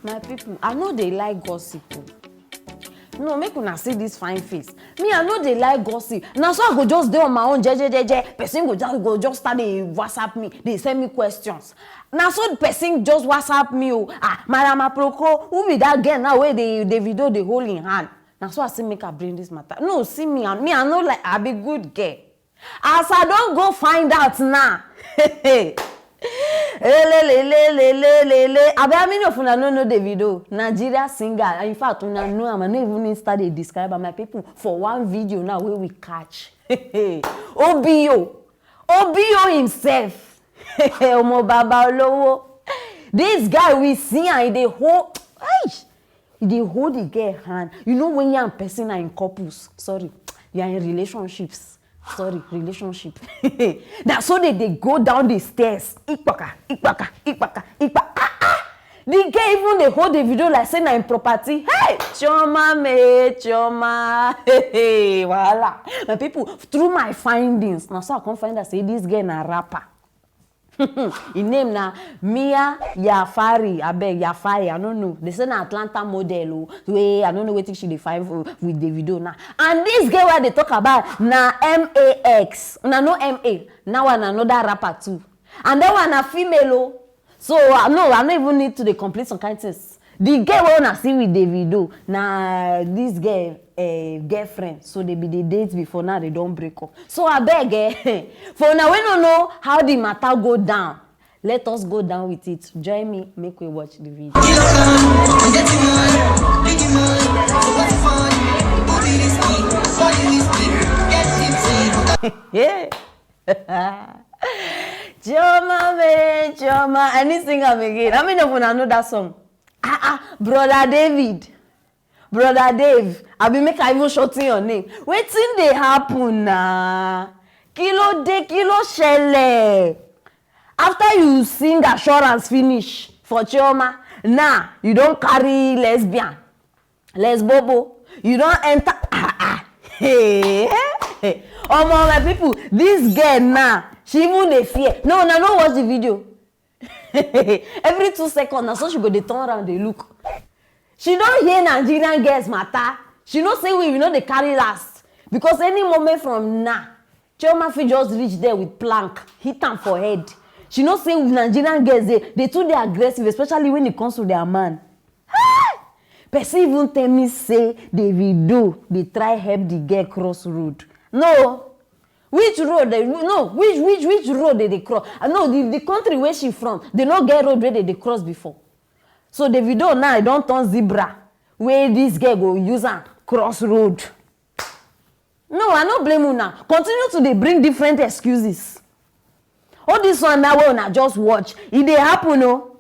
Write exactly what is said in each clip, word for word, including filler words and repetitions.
My people, I no dey like gossip o. No, make una see this fine face. Me, I no dey like gossip. Na so I go just dey on my own, jeje, jeje. Person go just, go just start dey WhatsApp me, dey send me questions. Na so the person just WhatsApp me o. Ah, Madam Aproko, who be that girl now wey dey, Davido dey hold in hand? Na so I say make I bring this matter. No, see me, I, me, I no like, I be good girl. As I don go find out now. Elelelelelelele. Abi, how many of una no know Davido? Nigeria singer. In fact, una know am. I no even need start dey describe am. My people, for one video now wey we catch. O B O. O B O himself. Omo baba olowo. This guy, we see am, he dey hold, eish, he dey hold the girl hand. You know when you and person are in couples, sorry, you are in relationships. Sorry, relationship. Na so they dey go down the stairs. Ikpaka, ikpaka, ikpaka, ikpaka. Ah, ah. The girl even dey hold Davido like say na im property. Hey, Chioma me, Chioma. Hey, hey, wahala. My people, through my findings, na so I come find out say this girl na rapper. Im name na Mia Yafari, abeg, Yafari, I no know. They say na Atlanta model o, wey I no know wetin she dey find for, with Davido now. And this girl wey I dey talk about na M A X. Una know M A? That one na another rapper too. And that one na female o. So, uh, no, I no even need to dey complete some kind things. The girl wey una see with Davido, na this girl, eh, girlfriend. So they be dey date before, now they don break up. So abeg, eh, for una wey no know how the matter go down, let us go down with it. Join me, make we watch the video. Yeah. Chioma me, Chioma. I need sing am again. How many of una know that song? Ah, ah, Brother David. Brother Dave, abi make I even shorten your name. Wetin dey happen na? Kí ló dé, kí ló ṣẹlẹ̀? After you sing Assurance finish for Chioma, now you don carry lesbian, lesbobo, you don enter. Ah, ah. Hey, hey. Omo, my people, this girl now, she even dey fear. No, una no watch the video. Every two seconds, na so she go dey turn around, dey look. She don hear Nigerian girls matter. She know say we, we no dey carry last. Because any moment from now, Chioma fit just reach there with plank, hit am for head. She know say Nigerian girls dey, dey too dey aggressive, especially when it comes to their man. Hey! Person even tell me say Davido dey try help the girl cross road. No. Which road? They, no, which, which, which road they dey cross? I know the, the country where she from, they no get road where they dey cross before. So Davido now, I don turn zebra, where this girl go use am cross road. No, I no blame una. Continue to dey bring different excuses. All this one now wey una just watch, e dey happen o.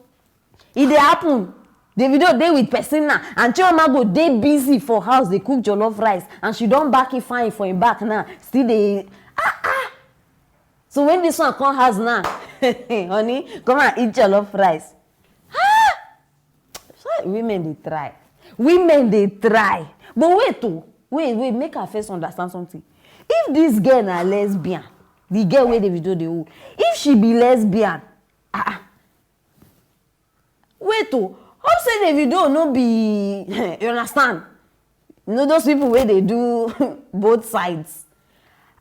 E dey happen. Davido dey with person now, and Chioma go dey busy for house dey cook jollof rice, and she don back Ifeanyi for im back now, still dey, ah, ah. So when this one come house now, honey, come and eat jollof rice. Ah! So women dey try. Women dey try. But wait o, wait, wait, make I first understand something. If this girl na lesbian, the girl wey Davido dey hold, if she be lesbian, ah, ah. Wait o, hope say Davido no be, you understand? You know those people wey dey do both sides.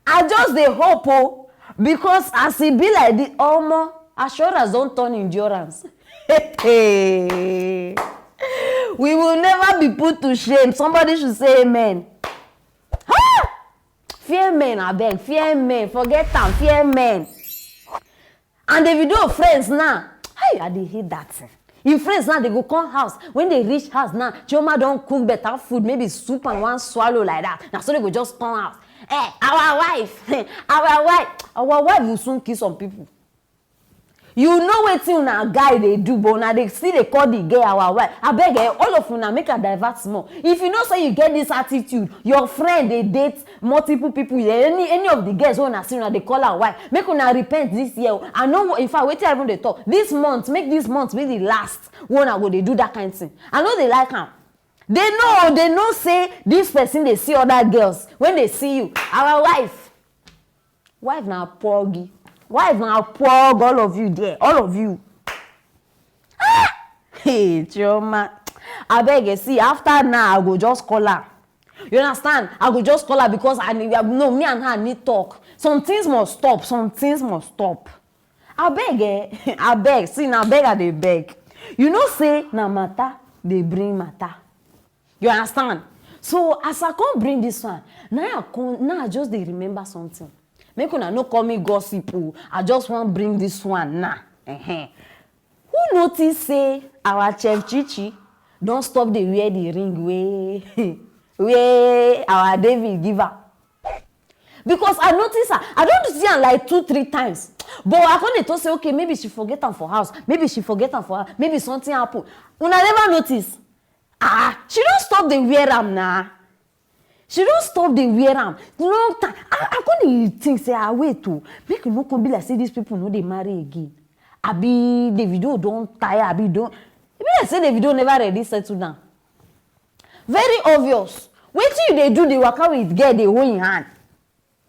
I just dey hope o, because as e be like this, omo, Assurance don turn endurance. We will never be put to shame. Somebody should say amen. Ah! Fear men, abeg, fear men. Forget am, fear men. And Davido friends now, hey, I dey hate that thing. Im friends now, they go come house. When they reach house now, Chioma don cook better food, maybe soup and one swallow like that. Na so they go just come house. Eh, our wife, our wife, our wife will soon kill some people. You know wetin una guy dey do, but una dey still dey call the girl our wife. Abeg, eh, all of una, make I divert small. If you know say you get this attitude, your friend dey date multiple people, eh, any, any of the girls wey una see, una dey call am wife, make una repent this year o. I no wa-, in fact, wetin I even dey talk, this month, make this month be the last wey una go dey do that kind thing. I no dey like am. They know, they know say this person dey see other girls. When they see you, our wife. Wife na pog. Wife na pog, all of you there, all of you. Ah! Hey, Chioma. Abeg, eh, see, after now, I go just call her. You understand? I go just call her because I need, no, me and her need talk. Some things must stop. Some things must stop. Abeg, eh? Abeg, see, na beg I dey beg. You know say na matter dey bring matter. You understand? So as I come bring this one, now I come, now I just dey remember something. Make una no call me gossip o. I just wan bring this one now. Ehen. Who notice say our Chef Chichi don stop dey wear the ring wey wey our David give am? Because I notice her, I don see am like two, three times. But I come dey talk say, okay, maybe she forget am for house, maybe she forget am for house, maybe something happen. Una never notice? Ah, she don stop dey wear am na. She don stop dey wear am long time. I, I come dey think say, ah, wait o, make e no come be like say these people no dey marry again. Abi Davido don tire, abi don, e be like say Davido never ready settle down. Very obvious. Wetin you dey do dey waka with girl dey hold im hand?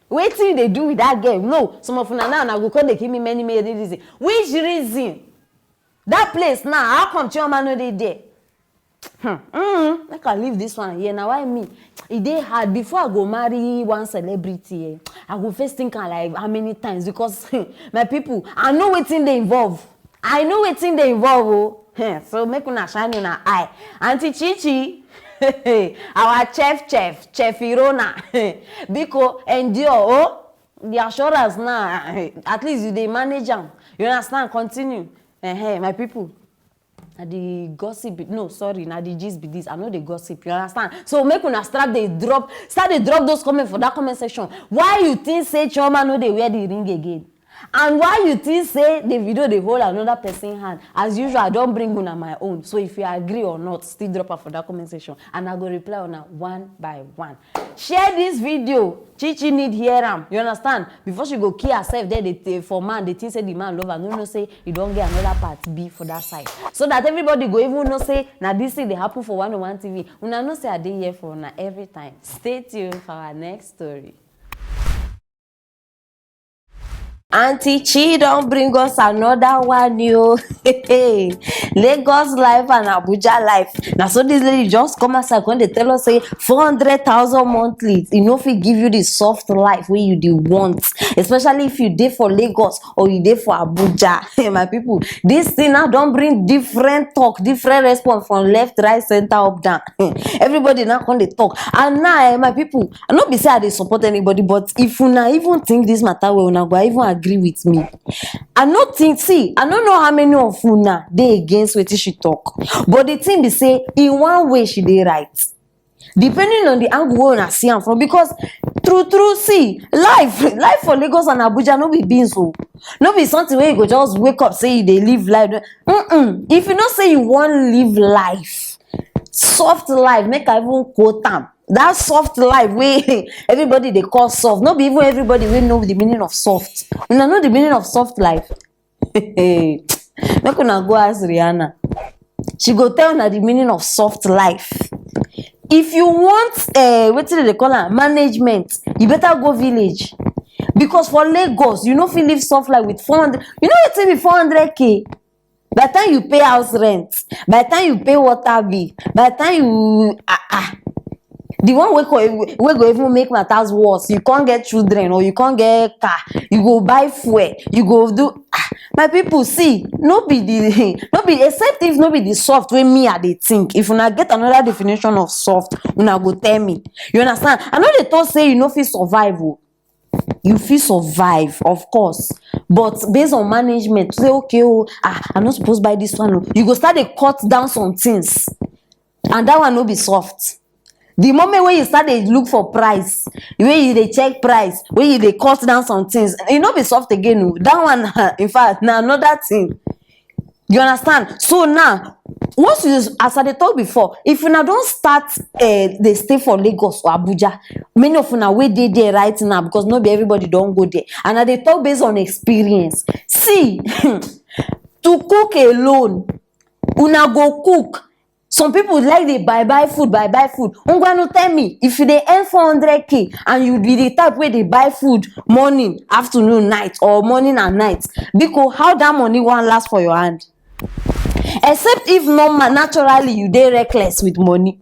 Wetin you dey do with that girl? No, some of una now, una go come dey give me many, many reason. Which reason? That place now, how come Chioma no dey there? Hmm. Mm, make I leave this one here. Now, why me? E dey hard. Before I go marry one celebrity, eh, I go first think am like how many times, because my people, I know wetin dey involve. I know wetin dey involve o. Hmm, so make una shine una eye. Auntie Chichi, our chef, chef, Chef Irona, biko, endure o. The assurance now, at least you dey manage am. You understand? Continue. Ehen, my people. Na the gossip be, no, sorry, na the gist be this. I no dey gossip, you understand? So make una start dey drop, start dey drop those comments for that comment section. Why you think say Chioma no dey wear the ring again? And why you think say Davido dey hold another person hand? As usual, I don bring una my own. So if you agree or not, still drop am for that comment section, and I go reply una one by one. Share this video. Chichi need hear am. You understand? Before she go kill herself there, dey, for man, dey think say the man love her. No know say e don get another part B for that side. So that everybody go even know say na this thing dey happen for one oh one T V. Una know say I dey here for una every time. Stay tuned for our next story. Auntie Chi don bring us another one o. Lagos life and Abuja life. Na so this lady just come outside, come dey tell us say four hundred thousand monthly, e no fit give you the soft life wey you dey want, especially if you dey for Lagos or you dey for Abuja. My people, this thing now don bring different talk, different response from left, right, center, up, down. Everybody now come dey talk. And now, eh, my people, I no be say I dey support anybody, but if una even think this matter well, una go even agree with me. I no think, see, I no know how many of una dey against wetin she talk, but the thing be say, in one way, she dey right. Depending on the angle wey una see am from, because true, true, see, life, life for Lagos and Abuja no be beans o. No be something wey you go just wake up say you dey live life. Mm-mm. If you know say you wan live life, soft life, make I even quote am. That soft life wey everybody dey call soft. No be even everybody wey know the meaning of soft. Una know the meaning of soft life? Make una go ask Rihanna. She go tell una the meaning of soft life. If you want, uh, wetin dem dey call am, management, you better go village. Because for Lagos, you no fit live soft life with four hundred. You know wetin be four hundred K? By the time you pay house rent, by the time you pay water bill, by the time you, ah, ah, the one wey go, wey go even make matters worse, you can't get children or you can't get car, you go buy fuel, you go do, ah, my people, see, no be the, no be, except if no be the soft wey me I dey think. If una get another definition of soft, una go tell me. You understand? I no dey talk say you no fit survive o. You fit survive, of course, but based on management, say, okay o, ah, I no suppose buy this one o. You go start dey cut down some things, and that one no be soft. The moment wey you start dey look for price, wey you dey check price, wey you dey cut down some things, e no be soft again o. That one, in fact, na another thing. You understand? So now, once you, as I dey talk before, if una don start, eh, dey stay for Lagos or Abuja, many of una wey dey there right now, because no be everybody don go there, and I dey talk based on experience. See, to cook alone, una go cook. Some people like dey buy buy food, buy buy food. Ngwanu, tell me, if you dey earn four hundred K and you be the type wey dey buy food morning, afternoon, night, or morning and night, biko, how that money wan last for your hand? Except if normal, naturally you dey reckless with money.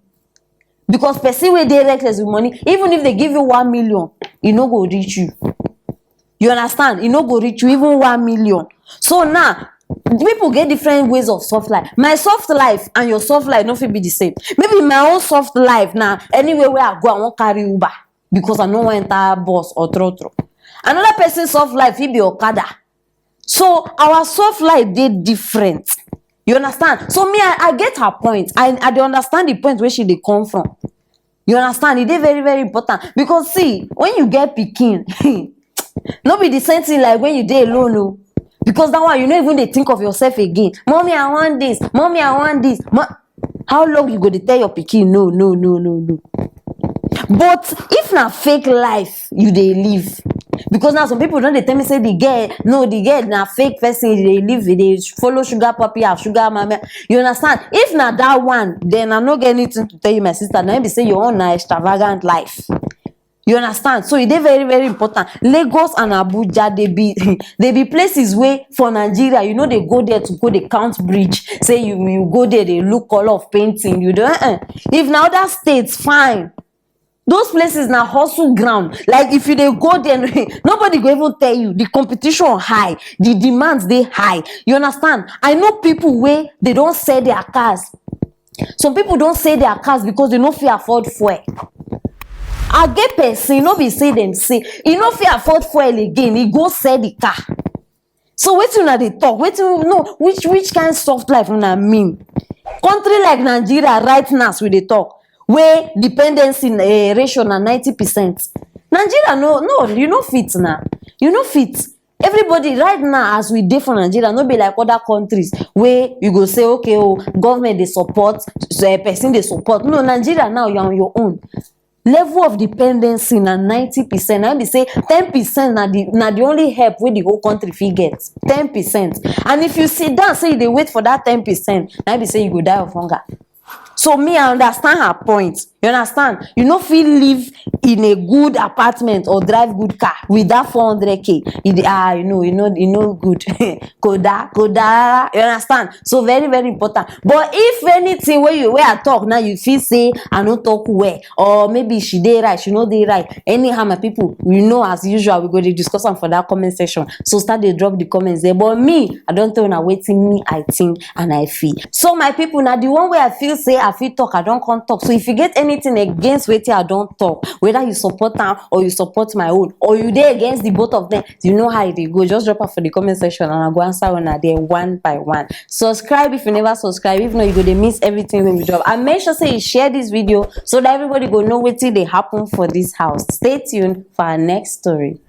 Because person wey dey reckless with money, even if they give you one million, e no go reach you. You understand? E no go reach you, even one million. So now, people get different ways of soft life. My soft life and your soft life no fit be the same. Maybe my own soft life now, anywhere where I go, I wan carry Uber because I no wan enter bus or trotro. Another person soft life fit be Okada. So our soft life dey different. You understand? So me, I, I get her point. I, I dey understand the point where she dey come from. You understand? E dey very, very important because, see, when you get pikin, no be the same thing like when you dey alone o. Because that one, you no even dey think of yourself again. "Mommy, I want this. Mommy, I want this." Mo-, how long you go dey tell your pikin no, no, no, no, no? But if na fake life you dey live, because now some people don dey tell me say the girl, no, the girl na fake person, e dey live, e dey follow sugar papi and sugar mama. You understand? If na that one, then I no get anything to tell you, my sister. Na im be say your own na extravagant life. You understand? So e dey very, very important. Lagos and Abuja, they be they be places where for Nigeria, you know, they go there to go, they count bridge. Say you, you go there, they look color of painting. You do, uh-uh. If na other states, fine. Those places na hustle ground. Like, if you dey go there, nobody go even tell you. The competition high, the demands dey high. You understand? I know people wey they don sell their cars. Some people don sell their cars because they no fit afford fuel. I get person, no be say dem say e no fit afford fuel again, e go sell the car. So wetin una dey talk? Wetin, no, which, which kind soft life una mean? Country like Nigeria right now, as we dey talk, wey dependency, eh, ratio na ninety percent. Nigeria, no, no, you no fit na. You no fit. Everybody right now, as we dey for Nigeria, no be like other countries wey you go say, "Okay, oh, government dey support, so, eh, person dey support." No, Nigeria now, you are on your own. Level of dependency na ninety percent. Na be say ten percent na the, na the only help wey the whole country fit get. Ten percent. And if you sit down say you dey wait for that ten percent, na be say you go die of hunger. So me, I understand her point. You understand? You no fit live in a good apartment or drive good car with that four hundred K. E dey, ah, you know, you know, you know good. Koda, koda, you understand? So very, very important. But if anything where you, where I talk now, you feel say I no talk well, or maybe she dey right, she no dey right. Anyhow, my people, we know as usual, we go dey discuss am for that comment section. So start dey drop the comments there. But me, I don tell una wetin me I think and I feel. So my people, na the one way I feel say I fit talk, I don come talk. So if you get anything against wetin I don talk, whether you support am or you support my own, or you dey against the both of them, you know how e dey go. Just drop am for the comment section and I go answer una there one by one. Subscribe if you never subscribe. If not, you go dey miss everything wey we drop. And make sure say you share this video so that everybody go know wetin dey happen for this house. Stay tuned for our next story.